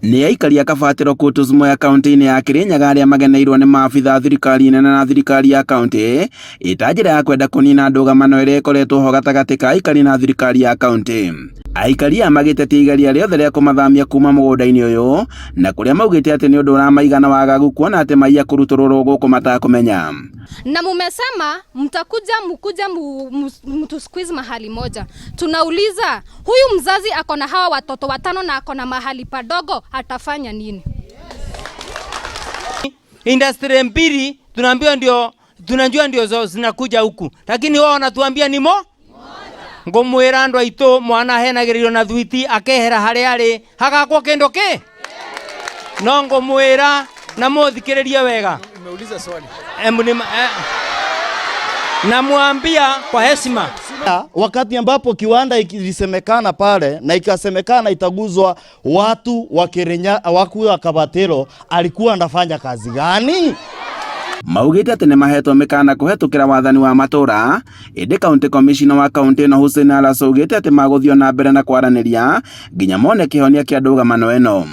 Nĩ aikari a Kabatĩro Kutus Mwea kaunti-inĩ ya Kirinyaga arĩa mageneirwo nĩ maabitha a thirikari nene na thirikari ya kaunti ĩta njĩra ya kwenda kũnina ndũgamano ĩrĩa ĩkoretwo ho gatagatĩ ka aikari na thirikari ya kaunti. Aikari aya magĩtetia igeria rĩothe rĩa kũmathamia kuma mũgũnda-inĩ ũyũ na kũrĩa maugĩte atĩ nĩ ũndũ ũramaigana wagagu kuona atĩ maiya kũrutũrũrwo gũkũ matakũmenya. Na mumesema mtakuja mkuja mtu squeeze mahali moja. Tunauliza, huyu mzazi ako na hawa watoto watano na ako na mahali padogo, atafanya nini? Industry mbili tunaambiwa ndio tunajua ndio zinakuja huku, lakini wao wanatuambia ni mo ngumwira andu aitu mwana ahenagirirwo na thwiti akehera haria ari hagakwo kindu ki no ngumwira na muthikiririe wega. Nimeuliza swali. Namwambia kwa heshima. Wakati ambapo kiwanda ilisemekana pale na ikasemekana itaguzwa watu wa Kirinya, waku wa Kabatero, alikuwa anafanya kazi gani? Maugĩte atĩ nĩ mahetwo mĩkana kũhetũkĩra wathani wa matũra, ĩndĩ county commissioner wa kaunti ĩno Hussein Alaso augĩte atĩ magũthiĩ na mbere na kwaranĩria nginya mone kĩhonia kĩa ndũgamano ĩno.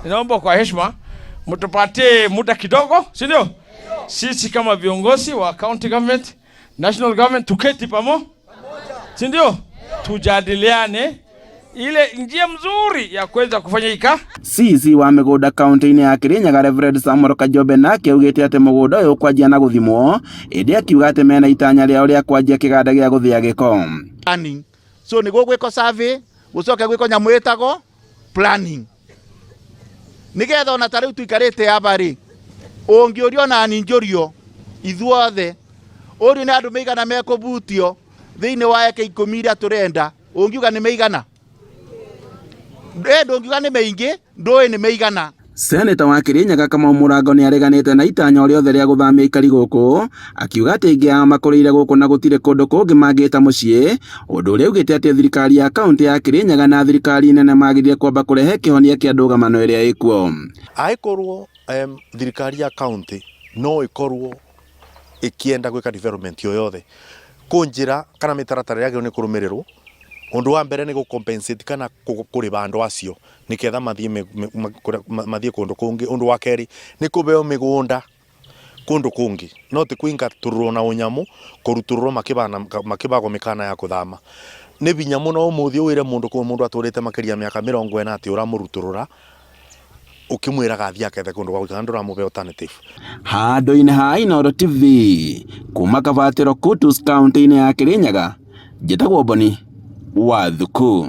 Ninaomba kwa heshima mtupatie muda kidogo, si ndio? Sisi kama viongozi wa county government, national government tuketi pamoja, si ndio? Tujadiliane ile njia mzuri ya kuweza kufanya ika. CC wa mĩgũnda kaunti-inĩ ya Kirinyaga Reverend Samuel Kajobe nake augĩte atĩ mũgũnda ũyũ ũkwanjia na gũthimwo, ĩndĩ akiuga atĩ mena itanya rĩao rĩa kwanjia kĩganda gĩa gũthĩa gĩko. Planning. So nĩguo gwĩko survey, gũcoke gwĩko nyamũ ĩtagwo planning. Nĩgetha ona ta rĩu tũikarĩte aba rĩ, ũngĩũrio na niĩ njũrio ithuothe, ũrio nĩ andũ meigana mekũbutio thĩinĩ wa eka ikũmi iria tũrenda, ũngiuga nĩ meigana? Ndũngiuga nĩ meingĩ, ndũĩ nĩ meigana. Seneta wa Kirinyaga Kamau Mũrango nĩ areganĩte na itanya o rĩothe rĩa gũthamia aikari gũkũ, akiuga atĩ aingĩ ao makũrĩire gũkũ na gũtirĩ kũndũ kũngĩ mangĩta mũciĩ, ũndũ ũrĩa augĩte atĩ thirikari ya kaunti ya Kirinyaga na thirikari nene magĩrĩire kwamba kũrehe kĩhonia kĩa ndũgamano ĩrĩa ĩkuo. Angĩkorwo thirikari ya kaunti no ĩkorwo ĩkĩenda gwĩka development o yothe, kũ njĩra kana mĩtaratara ĩrĩa yagĩrĩirwo nĩ kũrũmĩrĩrwo, ũndũ wa mbere nĩ gũ compensate kana kũrĩba andũ acio nĩketha mathiĩ kũndũ kũngĩ. Ũndũ wa kerĩ nĩ kũbeo mĩgũnda kũndũ kũngĩ, no ti kũingatũrũrwo na ũnyamũ, kũrutũrũrwo makĩbagwo mĩkana ya kũthama. Nĩ binya mũno ũmũthĩ ũwĩre mũndũ kũu mũndũ atũrĩte makĩria mĩaka 40 atĩ ũramũrutũrũra ũkĩmwĩraga athiĩ akethe kũndũ gwa gũikara, ndũramũbe alternative. Handũ-inĩ ha Inooro TV kuma Kabatĩro Kutus kaunti-inĩ ya Kirinyaga, njĩtagwo Boni wa Thuku.